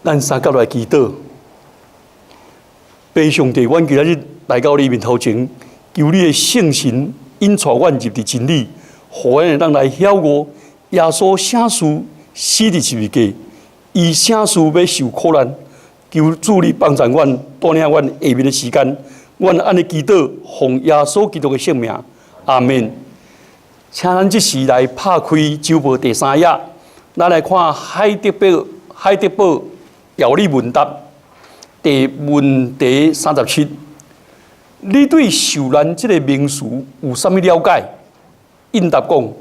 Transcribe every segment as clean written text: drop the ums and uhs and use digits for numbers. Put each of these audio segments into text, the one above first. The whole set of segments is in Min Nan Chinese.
咱三甲來祈禱，父上帝，阮今仔日來到你面頭前，求你的聖神引帶阮入佇真理，予阮會當來曉悟耶穌啥事死佇十字架，伊啥事欲受苦難，求主你幫助阮，帶領阮下面的時間，阮按呢祈禱，奉耶穌基督的聖名，阿門。請咱這時來拍開周報第三頁，咱來看海德堡海德堡要理問答第問題37。你對受難這个名詞有啥物了解？應答講，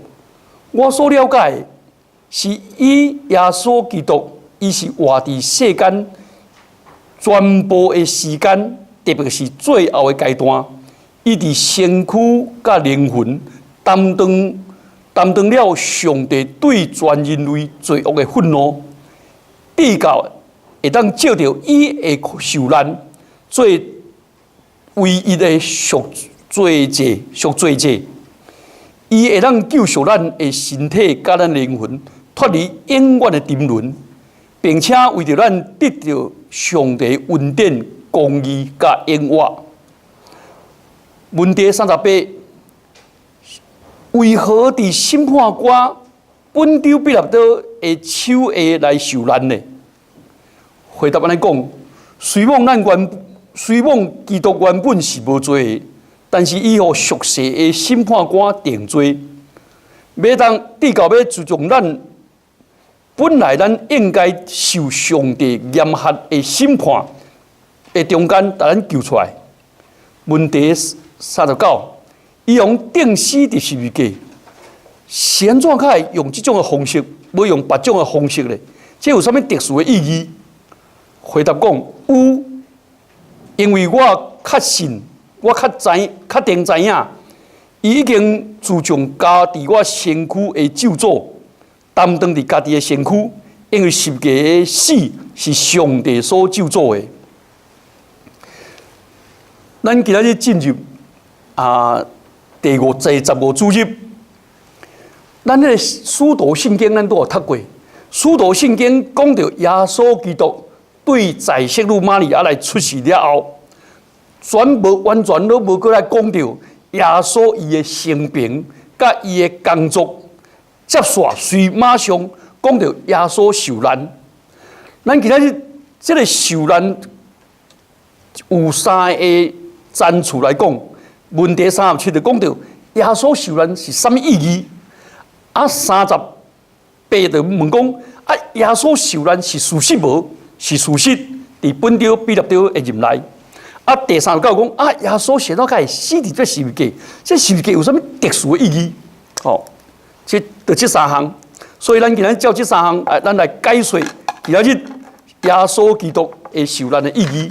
我所了解的是以耶穌基督，伊是活佇世間全部的時間，特別是最後的階段，伊佇身軀佮靈魂擔當擔當了上帝對全人類罪惡的憤怒，直到會當藉著伊的受難做唯一的贖罪祭，贖罪祭，伊會當救贖咱的身體佮咱靈魂脫離永遠的沉淪，並且為著咱得著上帝恩典、公義佮永活。問題38，為何佇審判官本丟彼拉多的手下來受難呢？回答按呢講，雖罔咱原雖罔基督原本是無罪的，但是伊予屬世的審判官定罪，欲當直到欲將咱本來咱應該受上帝嚴厲的審判的中間，共咱救出來。問題39，伊予釘死佇十字架，是按怎較會用這種的方式，無用別種的方式咧？這有啥物特殊的意義？回答講有，因為我確信，我較知確定知影，伊已經自從加佇我身軀的咒詛，擔當佇家己的身軀，因為十架的死是上帝所咒詛的。咱今仔日進入啊第五第十五主日，咱彼个使徒信經咱都有讀過。使徒信經講著耶穌基督對在聖女瑪利亞來出世了後，全無完全攏無閣來講著耶穌伊的生平佮伊的工作，接續隨馬上講著耶穌受難。咱今仔日這个受難有三个層次來講，問題37就講著耶穌受難是啥物意義？啊，38就問講啊，耶穌受難是事實無？是事實，佇本丟彼拉多的任內。啊，第39講啊，耶穌是按怎會死佇這十字架，這十字架有啥物特殊的意義？吼，這就這三項。所以咱今仔照這三項，啊，咱來解說今仔日耶穌基督的受難的意義。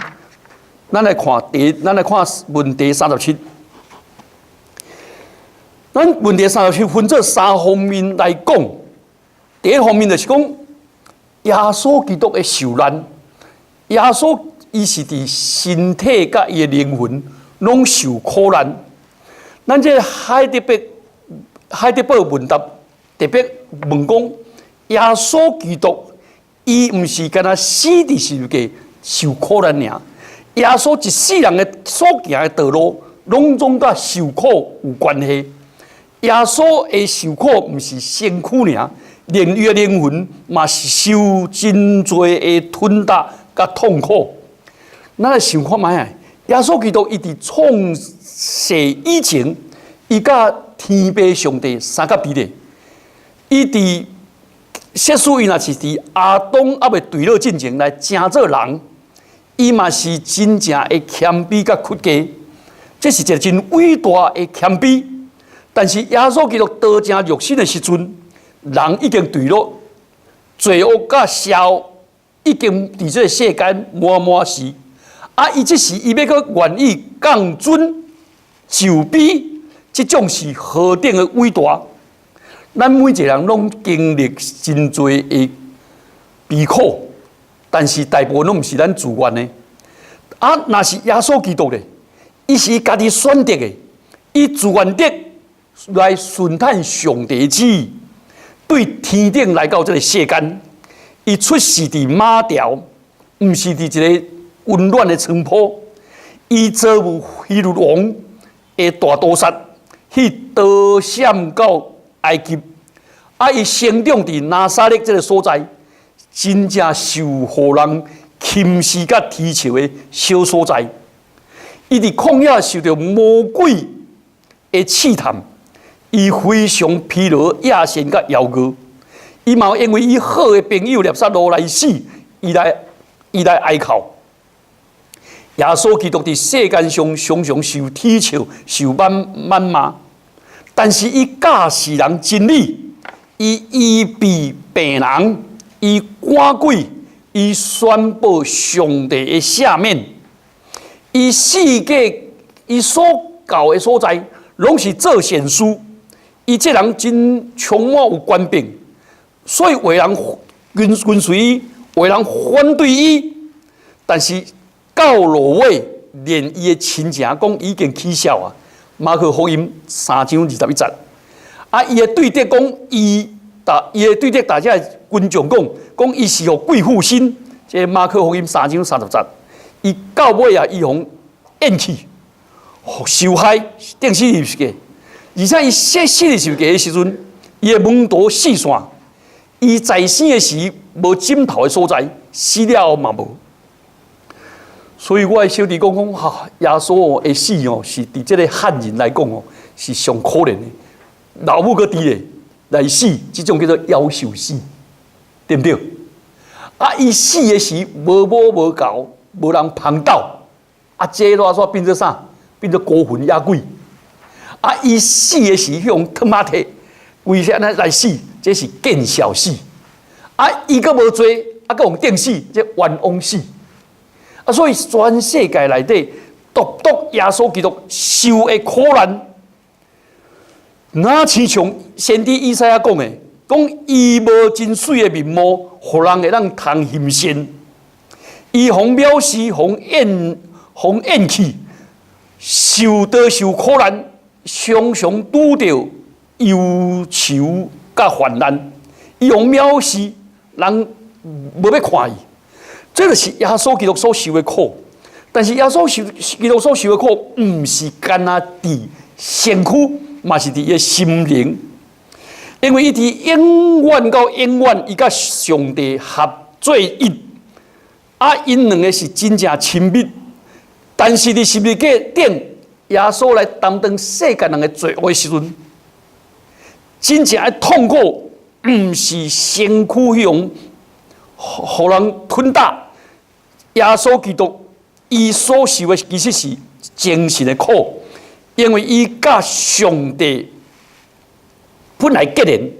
咱來看第，咱來看問題三十七。咱問題三十七分做三方面來講。第一方面就是講耶穌基督的受難，耶穌伊是佇身體佮伊的靈魂攏受苦難。咱這海德伯海德堡問答特別問講，耶穌基督伊毋是干焦死佇十字架受苦難爾。耶穌一世人的所行的道路，攏總佮受苦有關係。耶穌的受苦毋是身軀爾，連伊的靈魂嘛是受真濟的吞打佮痛苦。咱來想看覓啊？耶穌基督伊佇創世以前，伊佮天父上帝相佮佇咧。伊佇設使伊若是佇亞當猶未墜落進前來成做人，伊嘛是真正的謙卑佮屈低，這是一个真偉大的謙卑。但是耶穌基督道成肉身的時陣，人已經墜落，罪惡佮邪惡已經佇這个世間滿滿是。啊，伊這時伊欲閣願意降尊就卑，這種是何等的偉大！咱每一个人攏經歷真濟的悲苦，但是大部分攏毋是咱自願的。啊，若是耶穌基督咧，伊是伊家己選擇的，伊自願得來順趁上帝旨意，對天頂來到這个世間，伊出世佇馬槽。毋是佇一個溫暖的床鋪，伊遭遇希律王的大屠殺，去逃閃到埃及。啊，伊成長佇拿撒勒這个所在，真正受予人輕視佮啼笑的小所在。伊佇曠野受著魔鬼的試探，伊非常疲勞、厭糞佮枵餓。伊嘛因為伊好的朋友拉撒路來死，伊來哀哭。耶穌基督佇世間上常常受啼笑、受謾罵，但是伊教示人真理，伊醫治病人，伊趕鬼，伊宣布上帝的赦免。伊四界伊所到的所在，攏是做善事。伊這人真充滿有權柄，所以有人跟隨伊，有人反對伊，但是到落尾，連伊的親情講已經起痟啊。馬可福音3章21節，啊，伊的對敵講伊，伊的對敵大家群眾講，講伊是予鬼附身。這馬可福音3章30節，伊到尾啊，伊予厭棄、受害、釘死十字架，而且伊死死十字架的時陣，伊的門徒四散，伊在生的時無枕頭的所在，死了後嘛無。所以我的小弟講講，哈，耶穌的死哦，是佇這個漢人來講哦，是上可憐的。老母閣佇咧來死，這種叫做夭壽死，對毋對？啊，伊死的時無母無猴，無人捧斗，啊，這煞煞變做啥？變做孤魂野鬼。啊，伊死的時予人唾仔規身按呢來死，這是見笑死。啊，伊閣無罪，啊，閣予釘死，這冤枉死。啊，所以全世界內底，獨獨耶穌基督受的苦難，若親像先知以賽亞講的，講伊無真媠的面貌，予人會當通欣羨。伊予藐視，予厭棄，受刀受苦難，常常拄著憂愁佮患難。伊予藐視，人無欲看伊。這就是耶穌基督所受的苦，但是耶穌基督所受的苦，毋是干焦佇身軀，嘛是佇伊的心靈。因為伊佇永遠到永遠，伊佮上帝合做一，啊，𪜶兩个是真正親密。但是佇十字架頂，耶穌來擔當世間人的罪惡的時陣，真正的痛苦，毋是身軀彼種予人吞打。耶穌基督伊所受的其實是精神的苦，因為伊佮上帝本來結連，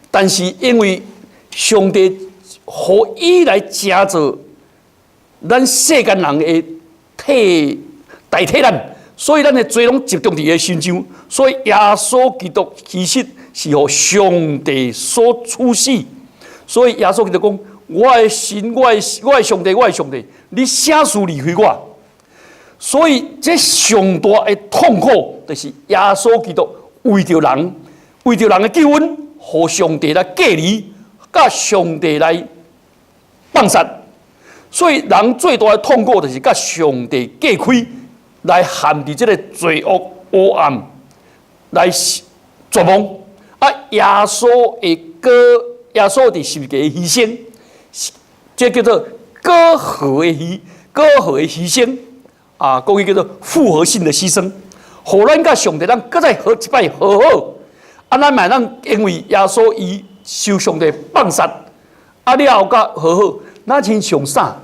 但是因為上帝予伊來成做咱世間人的替代替咱，所以咱的罪攏集中佇伊的身上，所以耶穌基督其實是予上帝所處死，所以耶穌基督講：我的神，我的上帝，我的上帝，你啥事離開我？所以這上大的痛苦，就是耶穌基督為著人，為著人的救恩，予上帝來隔離，佮上帝來放殺。所以人最大的痛苦，就是佮上帝隔開，來陷佇這个罪惡黑暗，來絕望。啊，耶穌佇十字架犧牲，這叫做割和的犧牲啊，國語叫做復和性的犧牲，予咱佮上帝咱閣再和一擺和好。啊，咱嘛咱因為耶穌伊受上帝放殺，啊了後佮和好，若親像啥？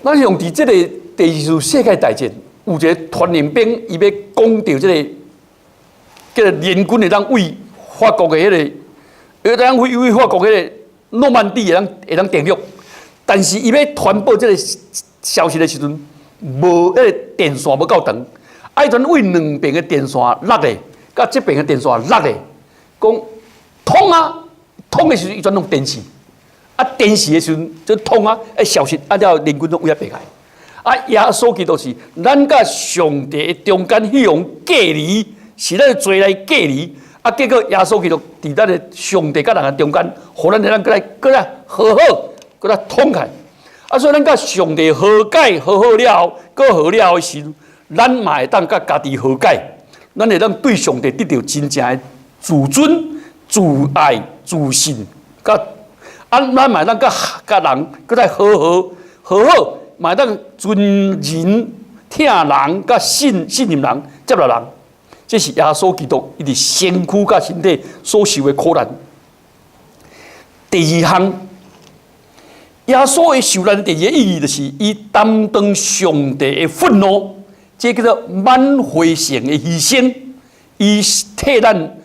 咱像佇這个第二次世界大戰，有一个傳令兵，伊欲講著這个叫做聯軍會當對法國的彼个，會當對法國彼个諾曼底會當登陸，但是伊欲傳報這个消息的時陣，無彼个電線無夠長，啊，伊陣對兩邊的電線落的，佮這邊的電線落的，講通啊，通的時陣伊全攏電死，啊，電死的時陣就通啊，欸消息啊了聯軍攏對遐爬來，啊，耶穌基督是咱佮上帝中間彼種隔離，是咱的罪來隔離，啊，結果耶穌基督佇咱的上帝佮人的中間，予咱會當閣來閣來和好。閣來通開。啊，所以咱佮上帝和解和好了後，閣和了的時，咱嘛會當佮家己和解，咱會當對上帝得著真正的自尊、自愛、自信，佮啊，咱嘛會當佮佮人閣再和好和好，嘛會當尊人、疼人、佮信信任人、接納人。這是耶穌基督伊佇身軀佮身體所受的苦難。第二項，耶穌的受難第二個意義就是伊擔當上帝的憤怒，這叫做挽回性的犧牲。伊替咱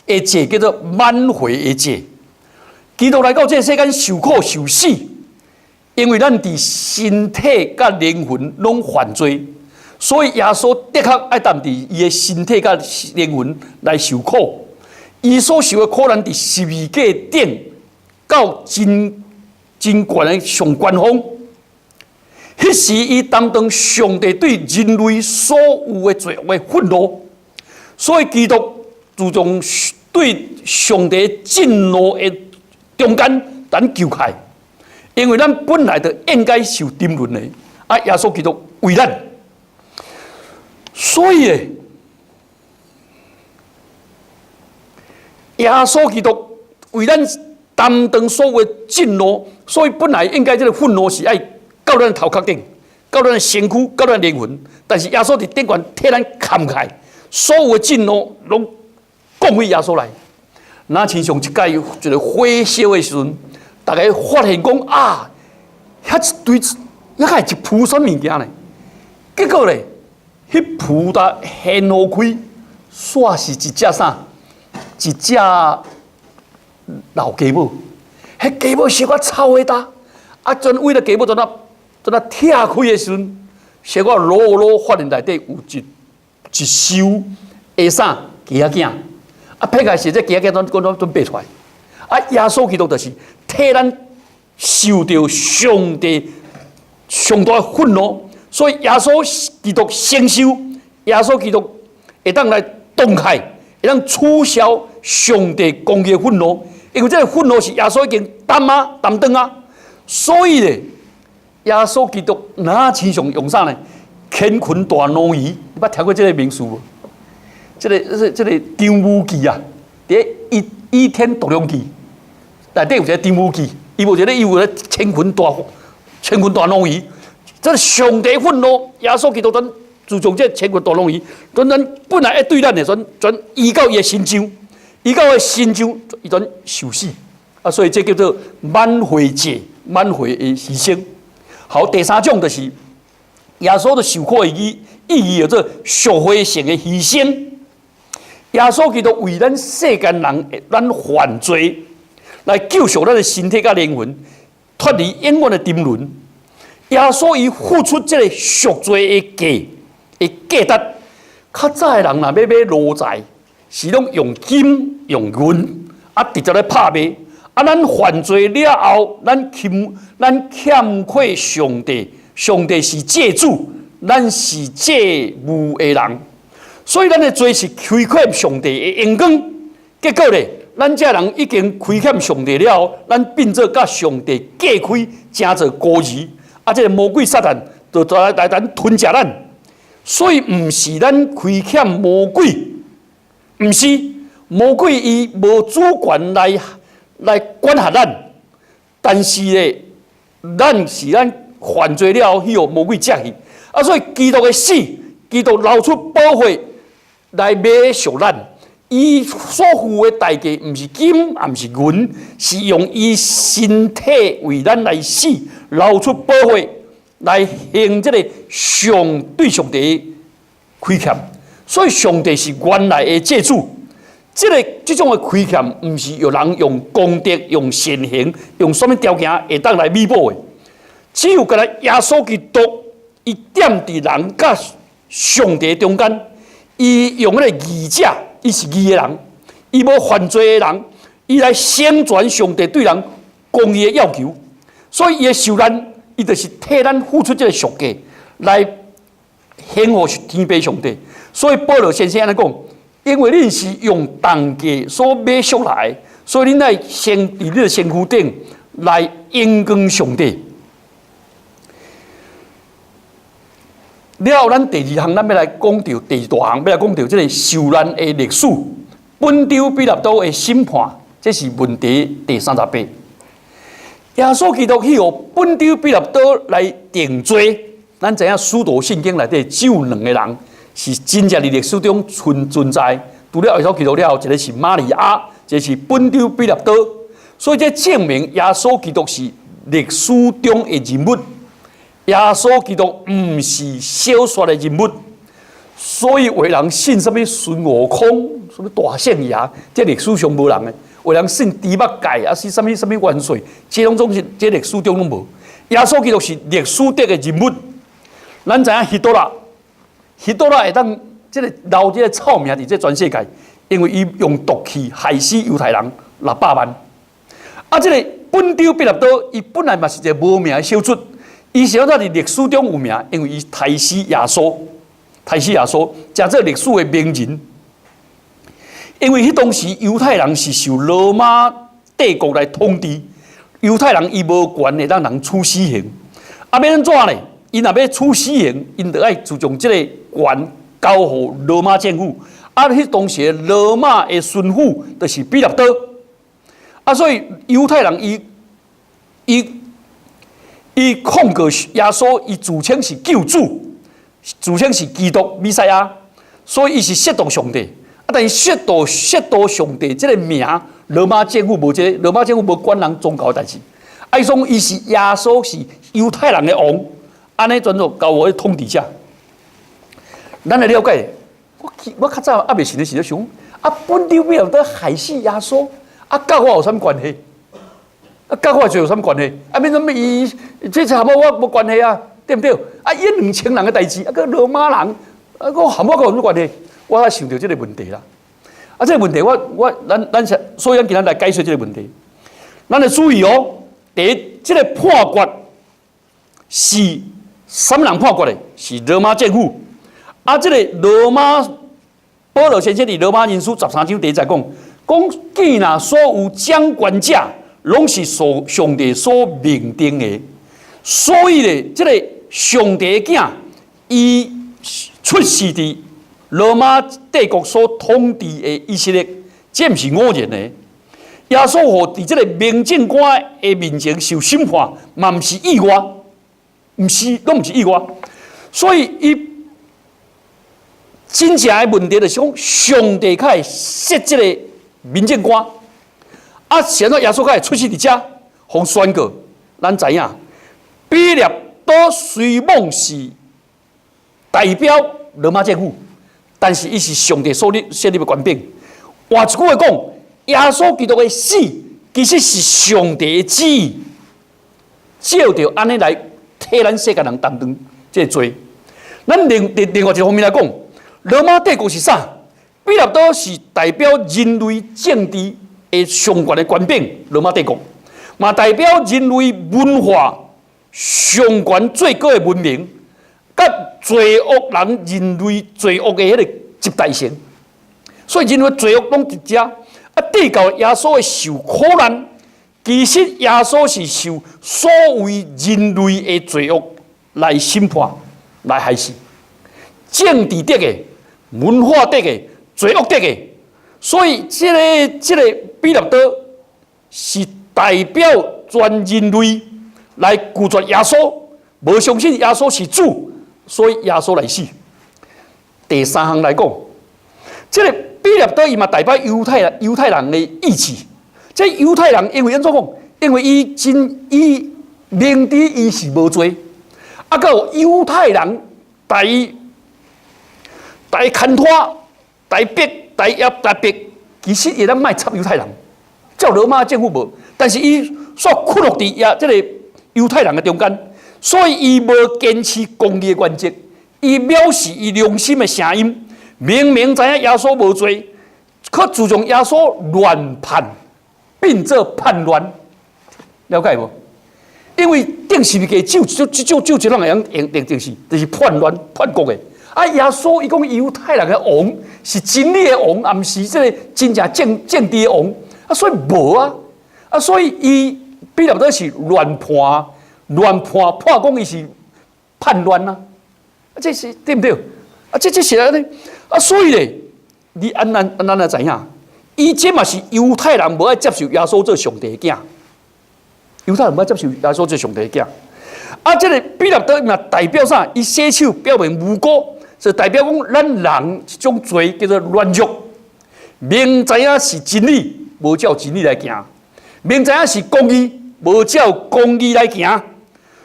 的祭叫做挽回的祭。基督來到這個世間受苦受死，因為咱佇身體佮靈魂攏犯罪。所以耶穌的確愛擔佇伊的身體佮靈魂來受苦，伊所受的苦難佇十字架頂到真真懸的上高峰。彼時伊擔當上帝對人類所有的罪惡的憤怒，所以基督自從對上帝震怒的中間，咱救開，因為咱本來就應該受沉淪的，啊，耶穌基督為咱。所以咧，耶穌基督為咱擔當所有的震怒，所以本來應該這個憤怒是愛到咱頭殼頂，到咱身軀，到咱靈魂。但是耶穌佇頂懸替咱扛開，所有的震怒攏降予耶穌來。若親像一擺一個火燒的時陣，逐家發現講啊，遐一堆，遐個一浮啥物件呢？結果咧，彼浮甲掀開，煞是一隻啥？一隻老雞母。彼雞母小可臭的焦，啊，陣為了雞母陣啊陣啊拆開的時陣，小可裸裸發現內底有一一收的啥雞仔囝。啊，撇開時，這雞仔囝準準準爬出來。啊，耶穌基督就是替咱受著上帝上大的憤怒。所以耶穌基督承受，耶穌基督會當來擋開，會當取消上帝公義的憤怒，因為這個憤怒是耶穌已經擔啊擔當啊。所以咧，耶穌基督若親像用啥呢？乾坤大挪移，你捌聽過這個名詞無？這個、這個、這個張無忌啊，佇倚倚天屠龍記內底有一個張無忌，伊無一個伊有個乾坤大挪移。這上帝憤怒，耶穌基督轉自從這乾坤大挪移，轉咱本來愛對咱的，轉轉移到伊的身上，移到伊的身上，伊轉受死。啊，所以這叫做挽回祭，挽回的犧牲。好，第三種就是耶穌的受苦的意意義，叫做贖回性的犧牲。耶穌基督為咱世間人，咱犯罪來救贖咱的身體佮靈魂，脫離永遠的沉淪。耶穌伊付出這個贖罪的價的價值。較早的人若欲買奴才，是攏用金用銀啊，直接來拍賣。啊，咱犯罪了後，咱欠虧上帝，上帝是債主，咱是債務的人，所以咱的罪是虧欠上帝的榮光。結果咧，咱這人已經虧欠上帝了後，咱變做佮上帝隔開，成做孤兒。啊！這個魔鬼撒旦就來來咱吞食咱，所以毋是咱虧欠魔鬼，毋是魔鬼伊無主權來來管轄咱，但是咧，咱是咱犯罪了後，去予魔鬼食去。啊，所以基督的死，基督流出寶血來買贖咱。伊所付的代價，毋是金，也毋是銀，是用伊身體為咱來死，流出寶血來還這個上對上帝虧欠。所以上帝是原來的債主。這個這種的虧欠，毋是有人用功德、用善行、用啥物條件會當來彌補的。只有干焦耶穌基督，伊踮佇人佮上帝中間，伊用彼個義者。伊是義的人，伊無犯罪的人，伊來成全上帝對人公義的要求，所以伊的受難，伊就是替咱付出這個贖價來還予天父上帝。所以保羅先生按呢講，因為恁是用重價所買贖來的，所以恁愛先佇你的身軀頂來榮光上帝。了後，咱第二項，咱欲來講著第二大項，欲來講著這個受難的歷史，本丟彼拉多的審判，這是問題第38。耶穌基督去予本丟彼拉多來定罪，咱知影使徒聖經內底只有兩个人是真正佇歷史中存在，除了耶穌基督了後，一个是瑪利亞，一个是本丟彼拉多，所以這證明耶穌基督是歷史中的人物。耶穌基督毋是小說的人物，所以有人信啥物孫悟空、啥物大聖爺，這歷史上無人的；有人信豬八戒，抑是啥物啥物元帥，這攏總是這歷史中攏無。耶穌基督是歷史中的人物。咱知影希特勒，希特勒會當這個留這個臭名佇這全世界，因為伊用毒氣害死猶太人600萬。啊，這個本丟彼拉多，伊本來嘛是一个無名的小卒。伊是按怎佇歷史中有名，因為伊刣死耶穌，刣死耶穌，成做歷史的名人。因為彼當時猶太人是受羅馬帝國來統治，猶太人伊無權會當人處死刑。啊，欲按怎呢？𪜶若欲處死刑，𪜶就愛就將這個權交予羅馬政府。啊，彼當時羅馬的巡撫就是彼拉多。啊，所以猶太人伊控告耶穌，伊自稱是救主，自稱是基督彌賽亞，所以伊是褻瀆上帝。啊，但是褻瀆上帝這个名，羅馬政府無這個，羅馬政府無管人宗教的代誌。啊，伊講伊是耶穌是猶太人的王，按呢轉做交予統治者。咱來了解，我較早猶未信的時咧想，啊，本丟彼拉多害死耶穌，啊，佮我有啥物關係？啊，佮我罪有啥物關係？啊，免怎麼伊這和我無關係啊，對毋對？啊，伊2000人的代誌，啊，閣羅馬人，啊，閣和我閣有啥物關係？我才想著這个問題啦。啊，這个問題我咱所以咱今仔來解說這个問題。咱著注意哦，第一，這个判決是啥物人判決的？是羅馬政府。啊，這个羅馬保羅先生佇羅馬人書13章第一節講，講既若所有掌權者，攏是所上帝所命定的，所以咧，這个上帝的囝，伊出世佇羅馬帝國所統治的以色列，這毋是偶然的。耶穌予佇這个民政官的面前受審判，嘛毋是意外，毋是，攏毋是意外。所以，伊真正的問題就是講，上帝較會設這个民政官。啊，是按怎耶穌才會出世佇遮，予宣告，咱知影，彼拉多雖罔是代表羅馬政府，但是伊是上帝所設立的權柄。換一句話講，耶穌基督的死其實是上帝的旨意，照著按呢來替咱世間人擔當這個罪。咱另外一方面來講，羅馬帝國是啥？彼拉多是代表人類政治的上懸的權柄，羅馬帝國嘛代表人類文化上懸最高的文明，佮罪惡人人類罪惡的彼個集大成。所以人類罪惡攏佇遮。啊，直到耶穌的受苦難，其實耶穌是受所謂人類的罪惡來審判、來害死。政治的的、文化的的、罪惡的的，所以這個彼拉多是代表全人類來拒絕耶穌，無相信耶穌是主，所以耶穌來死。第三項來講，這個彼拉多伊嘛代表猶太人的意志。這猶太人因為按怎講？因為伊真伊明知伊是無罪，啊，閣有猶太人共伊共伊牽拖、共伊逼、共伊壓、共伊逼，其實伊會當莫插猶太人，照羅馬政府無，但是伊煞屈服佇這个猶太人的中間，所以伊無堅持公義的原則，伊藐視伊良心的聲音，明明知影耶穌無罪，卻自從耶穌亂判，變做叛亂，了解無？因為釘十字架只有一種會用釘釘死，就是叛亂叛國的。啊，耶穌伊講猶太人的王是真理的王，也毋是這个真正政治的王。啊，所以無啊。啊，所以伊彼彼拉多是亂判，亂判判講伊是叛亂啊！啊，這是對毋對？啊，這是按呢？啊，所以咧，你按咱來知影，伊這嘛是猶太人無愛接受耶穌做上帝的囝，猶太人無愛接受耶穌做上帝的囝。啊，這个彼拉多嘛代表啥？伊洗手表明無辜，就代表講咱人一種罪叫做軟弱，明知影是真理，無照真理來行；明知影是公義，無照公義來行。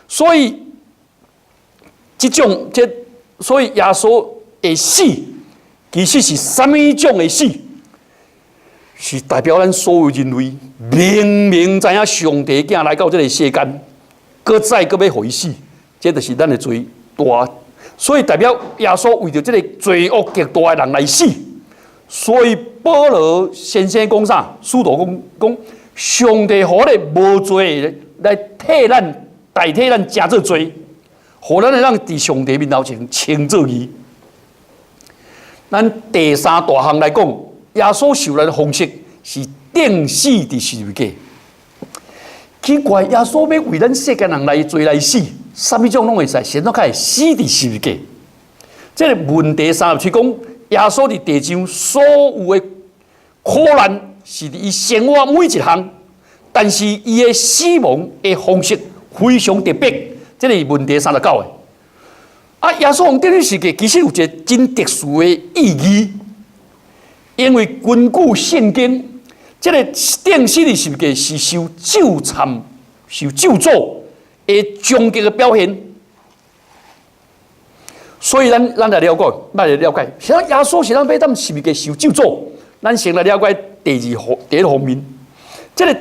所以，這種這，所以耶穌的死，其實是啥物種的死？是代表咱所有人類明明知影上帝囝來到這个世間，閣再閣欲予伊死，這就是咱的罪大。所以代表耶穌為著這个罪惡極大的人來死。所以保羅先生講啥？使徒講講，上帝予彼个無罪的來替咱代替咱成做罪，予咱會當佇上帝面頭前稱做義。咱第三大項來講，耶穌受難的方式是釘死佇十字架。奇怪，耶穌欲為咱世間人來罪來死，啥物種攏會使，是按怎會死佇十字架？這个問題37講，耶穌佇地上所有的苦難是佇伊生活每一項，但是伊的死亡的方式非常特別。這个問題39的。啊，耶穌予釘十字架其實有一个真特殊的意義，因為根據聖經，這个釘死佇十字架是受咒讒、受咒詛的終極的表現。所以咱咱來了解，咱來了解，是按耶穌是按怎欲踮十字架受咒詛？咱先來了解第二方第一方面，這个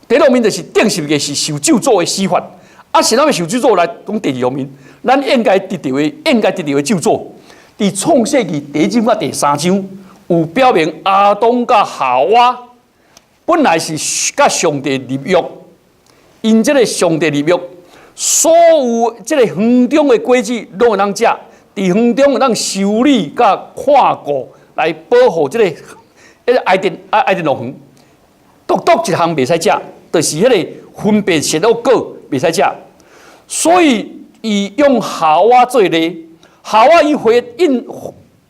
第一方面就是釘十字架是受咒詛的死法。啊，是按怎欲受咒詛來講第二方面，咱應該得著的，應該得著的咒詛，佇創世記第一章佮第三章有表明亞當佮夏娃本來是佮上帝立約，𪜶這个上帝立約，所有這个園中的果子攏會當食，佇園中會當修理佮看顧來保護這个彼个伊甸啊伊甸樂園，獨獨一項袂使食，就是彼个分別善惡果袂使食。所以，伊用夏娃做例，夏娃伊回應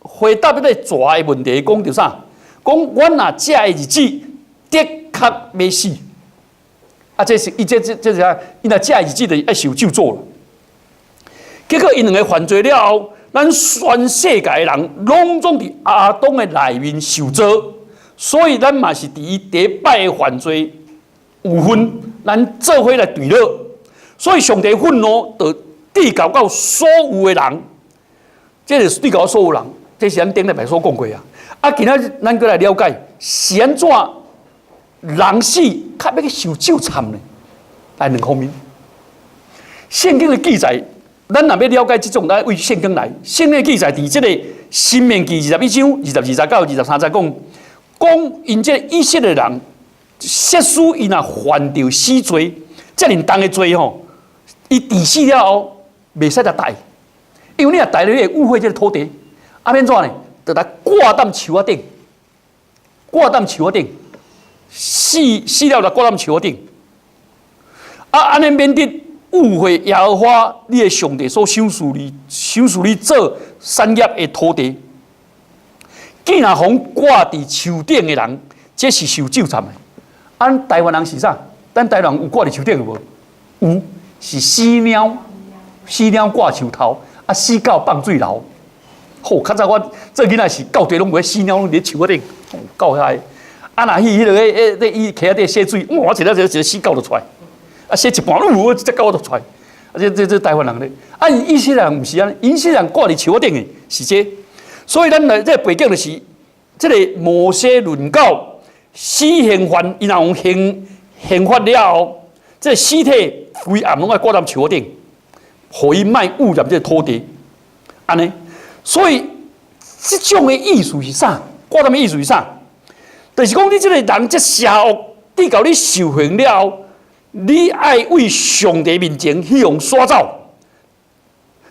回答彼個蛇的問題，講著啥？講阮若食的日子，的確欲死。啊，這是伊這這這是啥？伊若食的日子就愛受咒詛了。結果，𪜶兩个犯罪了後，咱全世界的人攏總佇亞當的內面受造，所以咱嘛是佇伊第一擺的犯罪有份，咱做伙來墜落。所以上帝憤怒就對到到所有的人，這是對到所有人，這是咱頂禮拜所講過啊。啊，今仔日咱閣來了解是按怎人死較欲去受咒讒呢？來兩方面，聖經的記載，咱若欲了解這種，咱為聖經來。聖經的記載，佇這个申命記21章22節到23節講，講𪜶這个以色列人，設使伊若犯著死罪，遮爾重的罪吼，伊治死了後，袂使來抬，因為你若抬了，你會污穢這个土地。啊，欲按怎呢？就來掛佇樹仔頂，掛佇樹仔頂，死死了就掛佇樹仔頂。啊，按呢免得污穢耶和華你的上帝所賞賜你、賞賜你做產業的土地。既然予掛佇樹頂的人，這是受咒讒的。按台灣人是啥？咱台灣人有掛佇樹頂的無？有，是死貓，死貓掛樹頭，啊，死狗放水流。好，較早我做囡仔時，到地攏有死貓攏佇樹仔頂，夠遐。啊，若去彼个彼彼伊溪仔底洗水，哇，一个一个一个死狗就出來，啊，洗一半，嗚，一隻狗就出來。啊，這這這台灣人咧，啊，以色列人毋是按呢，以色列人掛佇樹仔頂的是這個，所以咱來這个背景就是，這个摩西論到死刑犯，伊若用刑刑罰了後，這个屍體規暗攏愛掛佇樹仔頂，予伊莫污染這个土地，按呢。所以這種的意思是啥？掛佇的意思是啥？就是講你這个人這邪惡，直到你受刑了後，你愛為上帝面前去予徙走。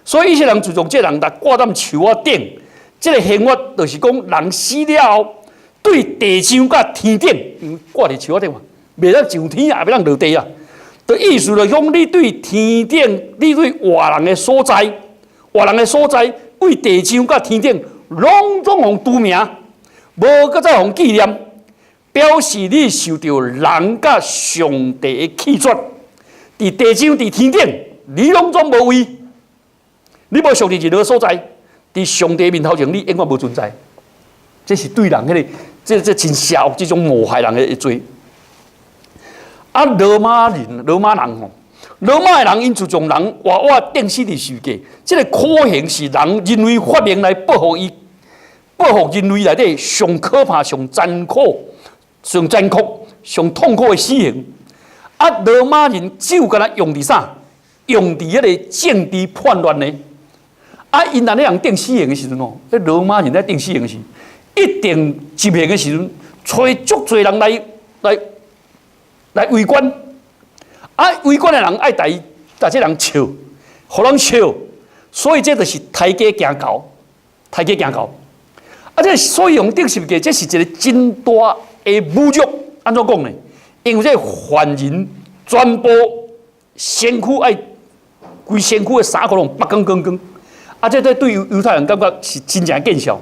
所以以色列人自從這个人來掛佇樹仔頂，這个刑罰就是講人死了後，對地上佮天頂，因為掛佇樹仔頂嘛，袂當上天也袂當落地啊。的意思就講，你對天頂，你對活人的所在，活人的所在，對地上佮天頂，攏總予除名，無閣再予紀念，表示你受著人佮上帝的棄絕。佇地上，佇天頂，你攏總無位，你無屬佇任何所在，佇上帝面頭前，你永遠無存在。這是對人彼個，這真邪惡，這種謀害人的罪。啊，羅馬人，羅馬人吼，羅馬的人𪜶自從人活活釘死佇十字架，這個苦刑是人人類發明來報復伊，報復人類內底上可怕、上殘酷、上殘酷、上痛苦的死刑。啊，羅馬人只有干焦用佇啥？用佇彼個政治叛亂的。啊，𪜶若咧人釘死刑的時陣吼，彼羅馬人咧釘死刑的時，一定執行的時陣，揣足濟人來圍觀。啊，圍觀的人愛共伊，共這人笑，予人笑，所以這就是刣雞驚猴，刣雞驚猴。啊，這所以用釘十字架，這是一個真大的侮辱。按怎講呢？因為這個犯人全部身軀愛規身軀的衫褲攏剝光光光。啊，這對猶太人感覺是真正見笑，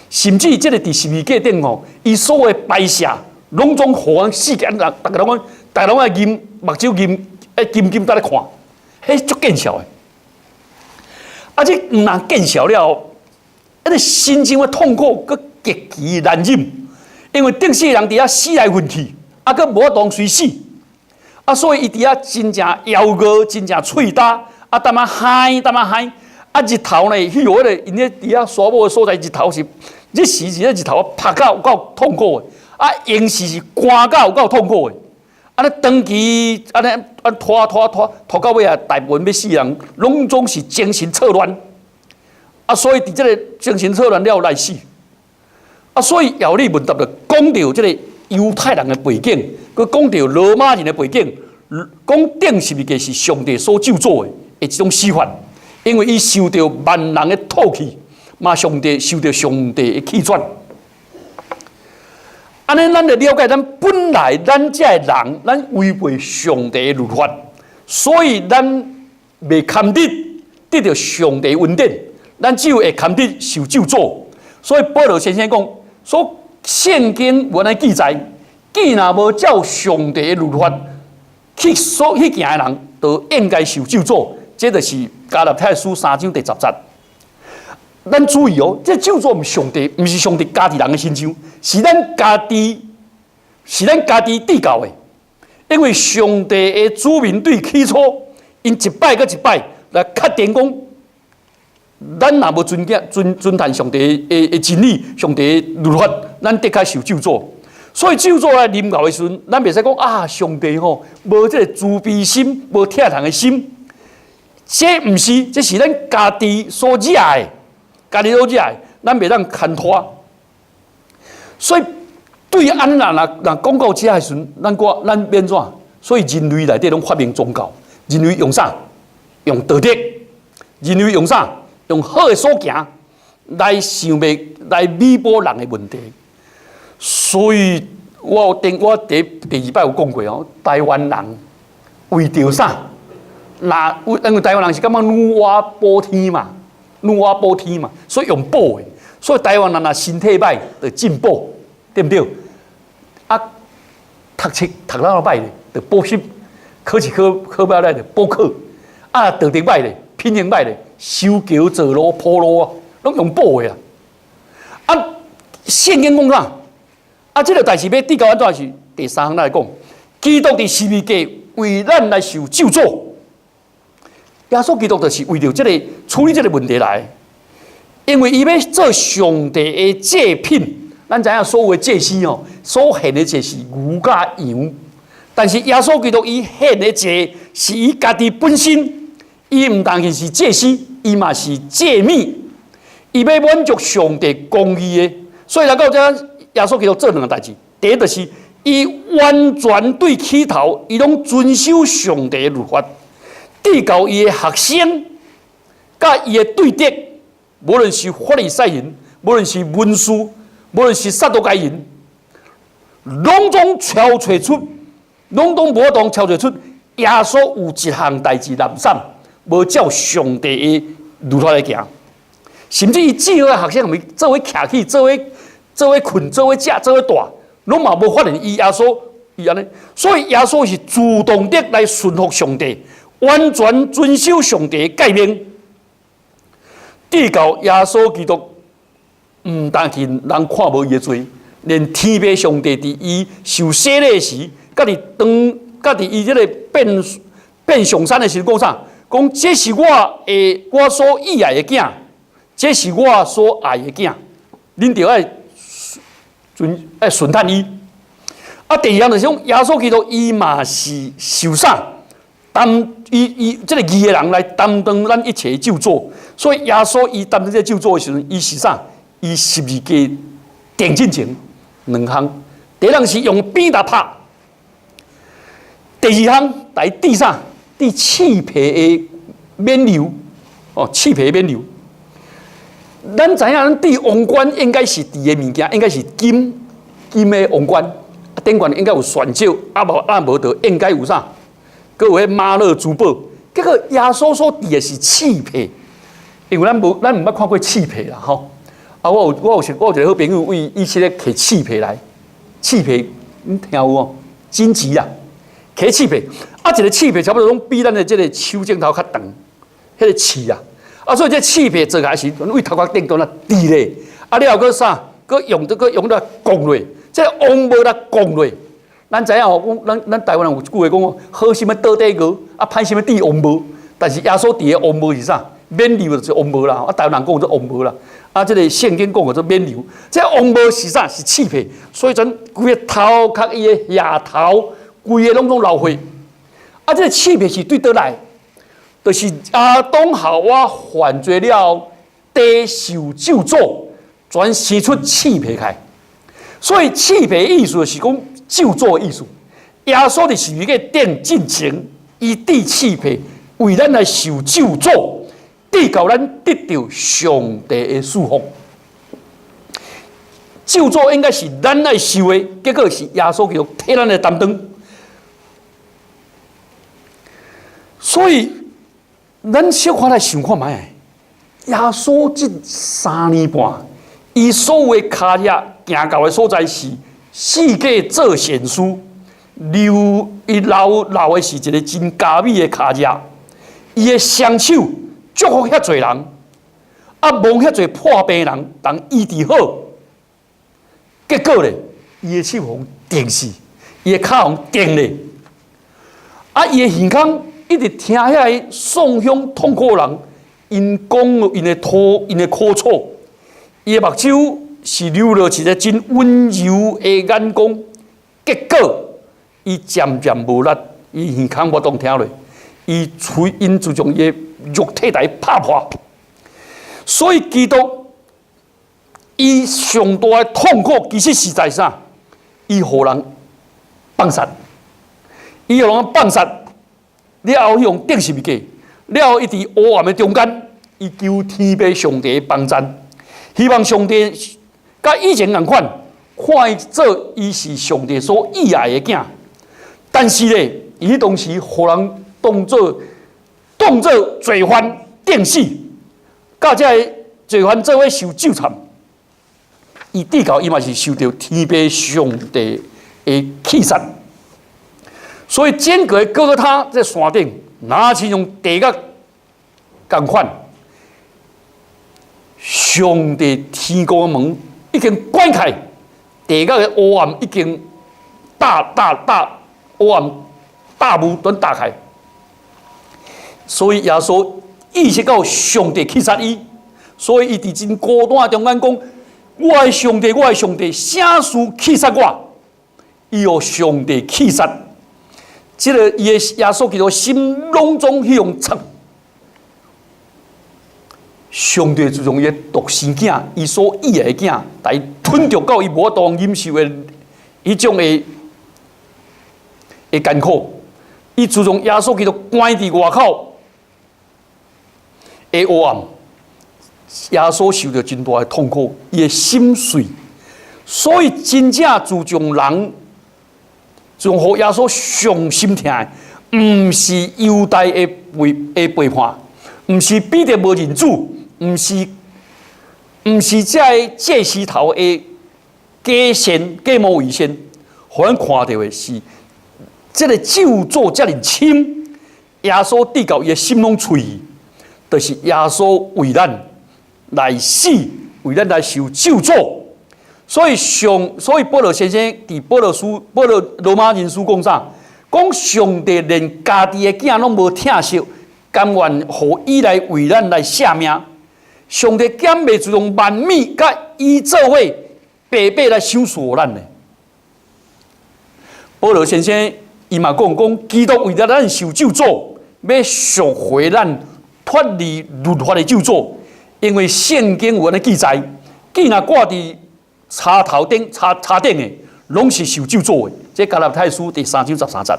甚至這個佇十字架頂吼，伊所有的排泄攏總予人世間人，逐家攏講，逐家攏愛忍目睭忍，愛緊緊佇咧看，彼足見笑的。啊，這毋但見笑了，彼個心情的痛苦閣極其難忍，因為釘死的人佇遐死來混去，啊，閣無法度隨死，啊，所以伊佇遐真正枵餓，真正喙焦，啊，淡仔嗨，淡仔嗨，啊，日頭呢，彼個𪜶咧佇遐沙漠的所在，日頭是日時是咧日頭曬到有夠痛苦的，啊，閒時是寒到有夠痛苦的，按呢長期按呢按拖拖拖拖到尾啊，大部分欲死人，攏總是精神錯亂，啊，所以佇這個精神錯亂了來死，啊，所以藥理問答就講著這個猶太人的背景，閣講著羅馬人的背景，講釘十字架是上帝所咒詛的一種死法，因為伊受著萬人的唾棄，嘛上帝受著上帝的棄絕。按呢，咱就了解，咱本來咱這個人，咱違背上帝的律法，所以咱袂堪得得著上帝恩典，咱只有會堪得受咒詛。所以保羅先生講，說聖經無按呢記載，既若無照上帝的律法去所去行的人，就應該受咒詛。這就是加拉太書三章第十節。咱注意哦，這咒詛毋是上帝，毋是上帝加佇人的身上，是咱家己，是咱家己締造的。因為上帝的子民對起初，𪜶一擺閣一擺來確定講，咱若無遵行遵遵趁上帝的的真理，上帝的律法，咱的確受咒詛。所以咒詛來臨到的時陣，咱袂使講啊，上帝吼無這個慈悲心，無疼人的心。這毋是，這是咱家己所惹的。家己所惹的，咱袂當牽拖。所以對按呢若若講到這的時陣，咱講咱欲按怎？所以人類內底攏發明宗教，人類用啥？用道德，人類用啥？用好的所行來想欲來彌補人的問題。所以我有頂我第第二擺有講過哦，台灣人為著啥？若因為台灣人是感覺女媧補天嘛。女媧補天嘛，所以用補的。所以台灣人若身體䆀，就進補，對毋對？啊，讀冊讀了䆀咧，就補習；考試考考䆀咧，就補考。啊，道德䆀咧，品行䆀咧，修橋造路鋪路啊，攏用補的啊。啊，聖經講啥？啊，這個代誌欲締到按怎是第三項來講，基督佇十字架為咱來受咒詛。耶穌基督就是為著這個處理這個問題來，因為伊欲做上帝的祭品，咱知影所有的祭司哦，所獻的祭是牛佮羊，但是耶穌基督伊獻的祭是伊家己本身，伊毋但是祭司，伊嘛是祭物，伊欲滿足上帝公義的，所以來到這耶穌基督做兩個代誌，第一就是伊完全對起頭，伊攏遵守上帝的律法。締到伊的學生，佮伊的對敵，無論是法利賽人，無論是文士，無論是撒都該人，攏總超揣出，攏總無法度超揣出，耶穌有一項代誌濫散，無照上帝的律法來行，甚至伊至好的學生，做伙徛起，做伙做伙睏，做伙食，做伙大，攏嘛無發現伊耶穌伊按呢。所以耶穌是主動的來順服上帝，完全遵守上帝的誡命。直到耶穌基督毋但是人看無伊的罪，連天父上帝佇伊受洗禮時，佮佇當佮佇伊這个變變上山的時講啥？講這是我的我所喜愛的囝，這是我所愛的囝，恁著愛順愛順從伊。啊，第二項就是講耶穌基督伊嘛是受啥？擔伊伊這个義的人來擔當咱一切的咒詛，所以耶穌伊擔當這个咒詛的時陣，伊是啥？伊十字架釘進前兩項，第一項是用鞭來拍，第二項來釘啥？釘刺皮的冕旒，哦，刺皮的冕旒。咱知影，咱戴王冠應該是戴的物件，應該是金金的王冠，頂懸應該有鑽石，啊無啊無就應該有啥？閣有彼瑪瑙珠寶。結果耶穌所戴的是刺皮，因為咱無咱毋捌看過刺皮啦，吼。啊，我有我有我有一个好朋友，為以色列提刺皮來，刺皮你聽有無？荊棘啊，提刺皮，啊，一个刺皮差不多攏比咱的這个手指頭較長，彼个刺啊，啊，所以這刺皮做起來時，為頭殼頂端啊滴咧，啊了後閣啥？閣用這個用來摃落，這个王帽來摃落。咱知影吼，講咱咱台灣人有一句話講，好心欲倒底臥，啊歹心欲戴王帽。但是耶穌戴的王帽是啥？冕旒就是王帽啦，啊台灣人講做王帽啦。啊，這个聖經講叫做冕旒，這个王帽是啥？是刺皮，所以陣規个頭殼伊的額頭，規个攏總流血。啊，這个刺皮是對佗來？就是亞當夏娃犯罪了後，地受咒詛，全生出刺皮來。所以刺皮意思就是講咒詛的意思。耶穌佇十字架頂進前，伊釘刺皮為咱來受咒詛，直到咱得著上帝的祝福。咒詛應該是咱來受的，結果是耶穌基督替咱來擔當。所以，咱小可來想看覓，耶穌這三年半，伊所有的跤跡行到的所在是四界做善事，留伊留留的是一个真佳美的跤跡，伊的雙手祝福遐濟人，啊，望遐濟破病人，人醫治好。結果咧，伊的手予釘死，伊的跤予釘咧，啊，伊的耳孔一直聽遐个喪鄉痛苦人，𪜶講𪜶的苦，𪜶的苦楚，伊的目睭是流落一个真溫柔的眼光。結果，伊漸漸無力，伊耳孔無當聽落，伊喙𪜶就將伊的肉體來拍破。所以基督伊上大的痛苦，其實是在啥？伊予人放殺，伊予人放殺了後，彼予釘十字架，了後伊佇黑暗的中間，伊求天父上帝的幫贊，希望上帝佮以前仝款，看伊做伊是上帝所喜愛的囝。但是咧，伊彼當時予人當做當做罪犯釘死，佮這个罪犯做伙受咒慘。伊直到伊嘛是受著天父上帝的棄殺。所以整個各各他這山頂，若親像地獄仝款，上帝天國的門已經關開，地獄的黑暗已經大大大黑暗大霧都打開。所以耶穌意識到上帝棄殺伊，所以伊佇真孤單的中間講：我的上帝，我的上帝，啥事棄殺我？伊予上帝棄殺，這个伊的耶穌基督心攏總彼予插。上帝就將伊的獨生囝，伊所喜愛的囝，來吞著到伊無法度忍受的彼種的的艱苦。伊自從耶穌基督關佇外口的黑暗，耶穌受著真大的痛苦，伊的心碎。所以真正自從人，自從予耶穌上心疼的，毋是猶大的背叛，毋是彼得無認主，毋是這个祭司頭的假善假冒為善，予咱看著的是這个咒詛遮爾深，耶穌直到伊的心攏碎去，就是耶穌為咱來死，為咱來受咒詛。所以保羅先生佇保羅書、保羅羅馬人書講啥？講上帝連家己的囝攏無疼惜，甘願予伊來為咱來捨命。上帝敢袂自用萬物佮伊做伙白白來賞賜予咱呢？保羅先生伊嘛講講，基督為著咱受咒詛，欲贖回咱脫離律法的咒詛。因為聖經有按呢記載，見若掛佇柴頭頂、柴柴頂的，攏是受咒詛的。這加拉太書第三章十三節。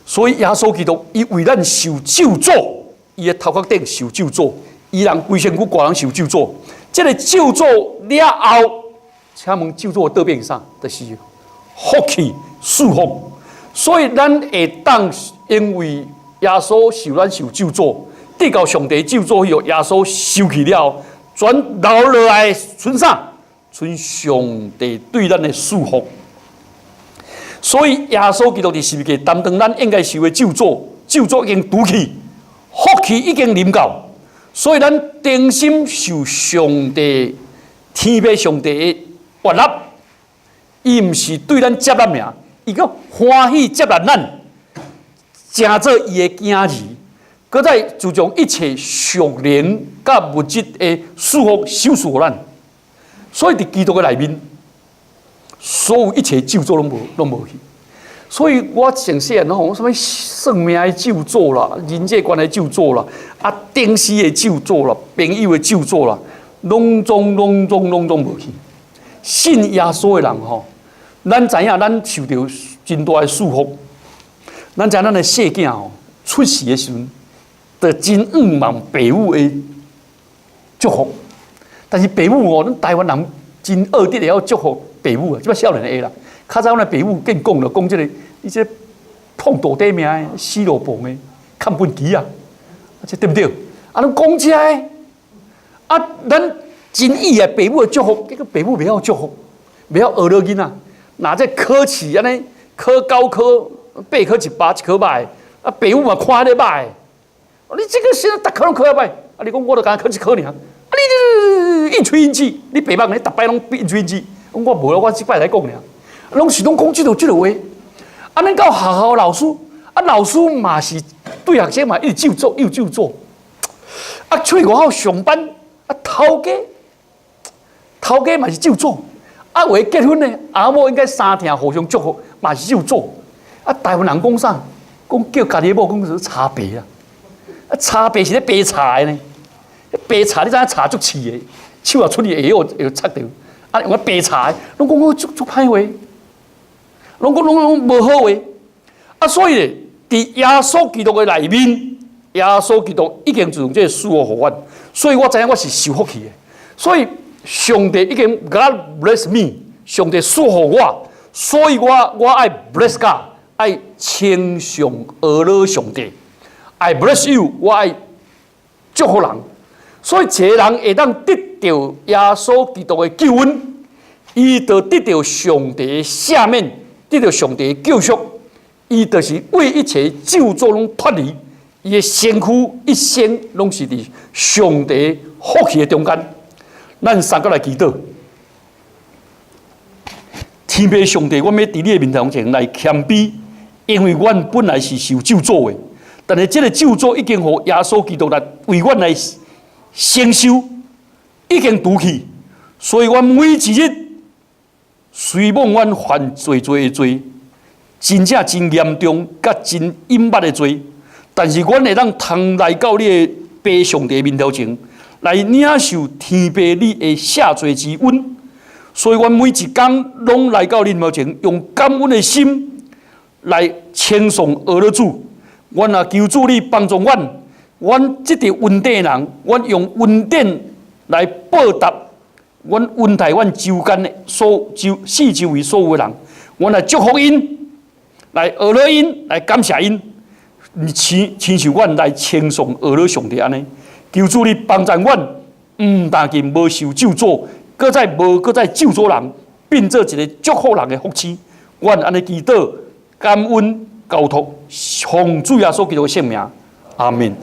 所以耶穌基督伊為咱受咒詛，伊的頭殼頂受咒詛，伊人規身軀掛人受咒詛。這个咒詛了後，請問咒詛的倒變是啥？就是福氣、賜福。所以咱會當因為耶穌受咱受咒詛，得到上帝咒詛以後，耶穌受去了，轉留落來賰啥？賰上帝對咱的賜福。所以耶穌基督佇十字架擔當咱應該受的咒詛，咒詛已經除去，福氣已經臨到。所以咱忠心受上帝天父上帝的悅納，伊毋是對咱接納爾，伊閣歡喜接納咱，成做伊的囝兒，閣再注重一切屬靈佮物質的祝福賞賜予咱。所以佇基督的內面，所有一切咒詛攏無攏無去。所以我從細漢吼，啥物算命的咒詛啦，人際關係咒詛啦，啊，頂死的咒詛啦，朋友的咒詛啦，攏總攏總攏總無去。信耶穌的人吼，咱知影咱受著真大的祝福。咱知影咱的細囝吼出世的時陣，就真向望爸母的祝福。但是爸母哦，咱台灣人真惡得會曉祝福爸母啊，這擺少年會啦。較早阮的爸母更講了，講這个，你這碰大底命的，死路傍的，看本機啊，這對毋對？啊，攏講這个，啊，咱真意愛爸母的祝福，結果爸母袂曉祝福，袂曉呵咾囡仔。若這考試按呢，考九科八科一百一科䆀，啊，爸母嘛看彼个䆀。你這个現在逐科攏考遐䆀，啊，你講我著干焦考一科爾，啊，你應喙應舌，你白目呢，逐擺攏應喙應舌，我無啦，我這擺來講爾，攏是攏講這个這个話。啊，咱到學校老師，啊，老師嘛是對學生嘛一直咒詛又咒詛。啊，出去外口上班，啊，頭家，頭家嘛是咒詛。啊，有的結婚呢，翁某應該相疼互相祝福，嘛是咒詛。啊，台灣人講啥？講叫家己某講是柴爸啊。啊，柴爸是咧白柴的呢。白柴你知影柴足刺的，手若出去會會插著。啊，用個白柴，攏講講足足歹話，攏講攏攏無好話。啊，所以咧，佇耶穌基督的內面，耶穌基督已經就用這个賜福予阮，所以我知影我是受福氣的。所以上帝已經 God bless me，上帝賜福我，所以我我愛 bless God，愛稱頌呵咾上帝。I bless you，我愛祝福人。所以一个人會當得著耶穌基督的救恩，伊就得著上帝的赦免，得著上帝的救贖，伊就是為一切咒詛攏脫離，伊的身軀一生攏是佇上帝福氣的中間。咱三個來祈禱，天父上帝，我欲佇你的面頭前來謙卑，因為阮本來是受咒詛的，但是這个咒詛已經予耶穌基督來為阮來承受，已經除去，所以阮每一日雖罔阮犯濟濟的罪，真正真嚴重、佮真隱密的罪，但是阮會當通來到你的父上帝面頭前，來領受天父你的赦罪之恩。所以，阮每一工攏來到你面前，用感恩的心來稱頌呵咾主。阮也求主你幫助阮，阮這個恩典的人，阮用恩典來報答阮恩待阮周間的所周四周圍所有的人，阮來祝福𪜶，來學了𪜶，來感謝𪜶，親親像阮來稱頌學了上帝按呢。求主你幫助阮，毋但僅無受咒詛，閣再無閣再咒詛人，變做一个祝福人的福氣。阮按呢祈禱，感恩交託，奉主耶穌基督的聖名，阿門。